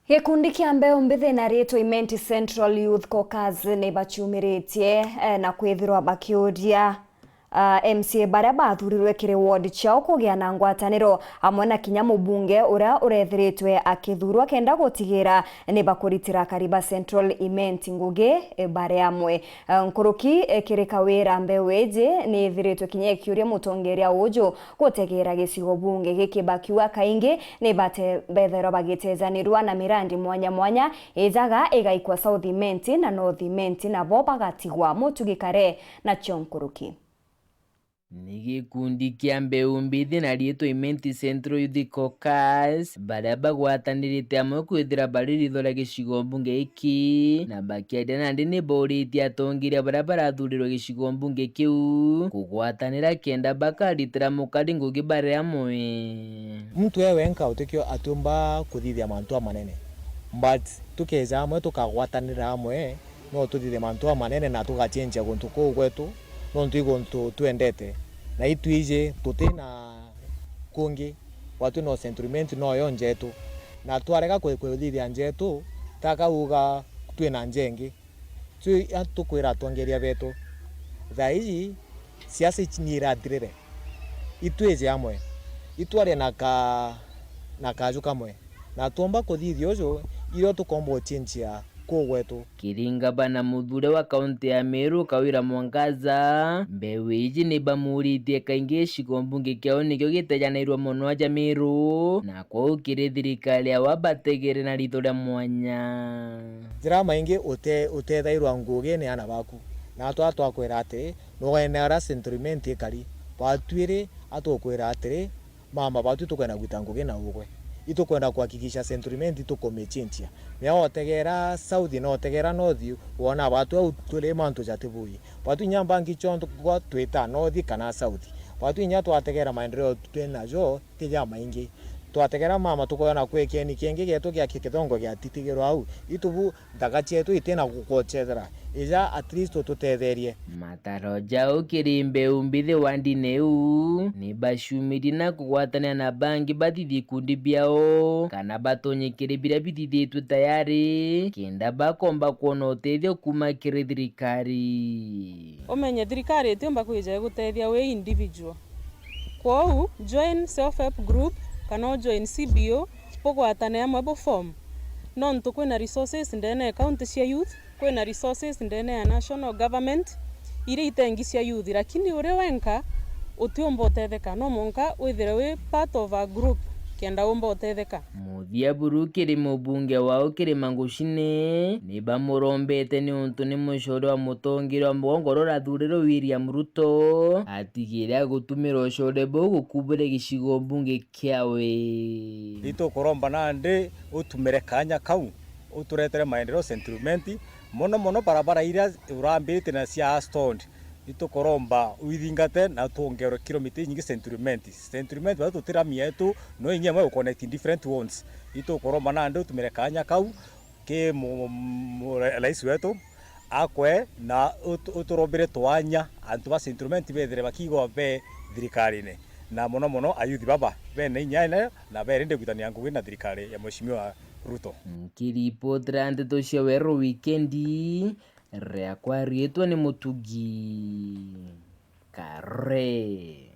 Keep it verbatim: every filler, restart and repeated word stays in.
Gikundi kia mbeu mbithi na riitwa Imenti Central Youth Caucus ni baciumiritie, eh, na kwithirwa bakiuria, ah, M C A baria bathurirwe kiri ward ciao kugia na ngwataniro amwe na kinya mubunge uria urethiritwe akithurwa kenda gutigira ni bakuritira akari ba Central Imenti ngugi, eh, bari amwe. Eh, nkuruki, eh, kiri Kawira, mbeu iji ni ithiritwe kinya ikiuria mutongeria uju gutegeera gicigo bunge giki bakiuga kaingi ni bate-, bethairwa bagitejanirua na mirandi mwanya mwanya ijaga igaikwa South Imenti na North Imenti, nabo bagatigwa. Mutugi Kare nacio nkuruki. Ni gikundi kia mbeu mbithi na riitwa Imenti Central Youth Caucus, baria bagwatanirite amwe kwithira bari ritho ria gicigo mbunge giki, na bakiaria nandi ni bauritie atongeria baria barathurirwe gicigo mbunge kiu kugwatanira kenda bakaritira mukari ngugi bari amwe. Muntu e wenka utikio atiumba kuthithia mantu amanene, but tukeja amwe tukagwatanira amwe, no tuthithie mantu amanene na tugacenjia guntu kuu gwetu, nontu i guntu twendete, na itwiji tuti na kungi, gwatwi no Central Imenti noyo njetu, na twarega kwi-, kwithithia njetu, taka uga twina njengi. Twi-, a-, tukwira atongeria betu, thaa iji siasa ici ni irathirire, itwije amwe, itwarie na ka-, na kaju kamwe, na twomba kuthithia uju, irio tukomba ucenjia kuu gwetu. Kiri ngavana muthure wa kaunti ya Meru, Kawira Mwangaza, mbeu iji ni bamuritie kaingi gicigo mbunge kiao nikio gitejanairwa mono aja Meru, na kwou kiri thirikari yao bategere na ritho ria mwanya. Njira maingi ute-, utethairwa ngugi ni ana baku, na twa twakwira atiri, nugene ara Central Imenti ikari, batwiri atukwira atiri, mama, batwi tukwenda gwita ngugi na ugwe. Itukwenda kuhakikisha Central Imenti tukumicenjia. Mea otegera South na otegera North, wona batwi au turi mantu jatibui. Batwi inya mbangi cionthe kwa twita North kana South. Batwi inya twategera maendeleo twi najo ti ja maingi. Twategera mama tukoona kwikeni kingi gietu gia kithongo giatitigirwa au. Itubu Nthaka cietu itina gukucethera. Ija at least ututetherie. Mataro jau kiri mbeu mbithi wa ndini iu, ni baciumirie na kugwatanira na bangi bathithie ikundi biao, kana batonye kiri biria bithithitue tayari, kenda bakomba kwona utethio kuuma kiri thirikari. Umenye thirikari itiumba kwija igutethia wi individual. Kwou, join self help group kana u join C B O, bugwatane amwe bu form. Nontu kwina resources ndene ya county cia youth, kwina resources ndene ya national government, iria itengi cia youth, lakini uri wenka utiumba utetheka, no mwanka withire wi part of a group kenda umba utetheka. Muthia buru kiri mubunge wao kiri Mangucine, ni bamurombete niuntu ni mucore wa mutongeria wa mugongo uria urathurirwe William Ruto, atigire agutumira ucore buu gukubura gicigo mbunge kiawe. Itukuromba nandi utumire kanya kau uturetere maendeleo Central Imenti, mono mono barabara iria urambite na cia stalled. Itukuromba uithingate na tuongerwe kilomita inyingi Central Imenti. Central Imenti bado tutiramia yetu, no inya imwe uconnect in different wards. Itukuromba nandi utumire kanya kau ki mu-, mu-, ra-, rais wetu akwe na utu-, uturombire twanya antu ba Central Imenti bethire bakigwa be thirikarine, na mono mono ayuthi baba bene inya ene na berinde gwitania ngugi na thirikari ya Mheshimiwa Ruto. Nkiripotera ndeto cia Weru Wikendi, riakwa riitwa ni Mutugi Kare.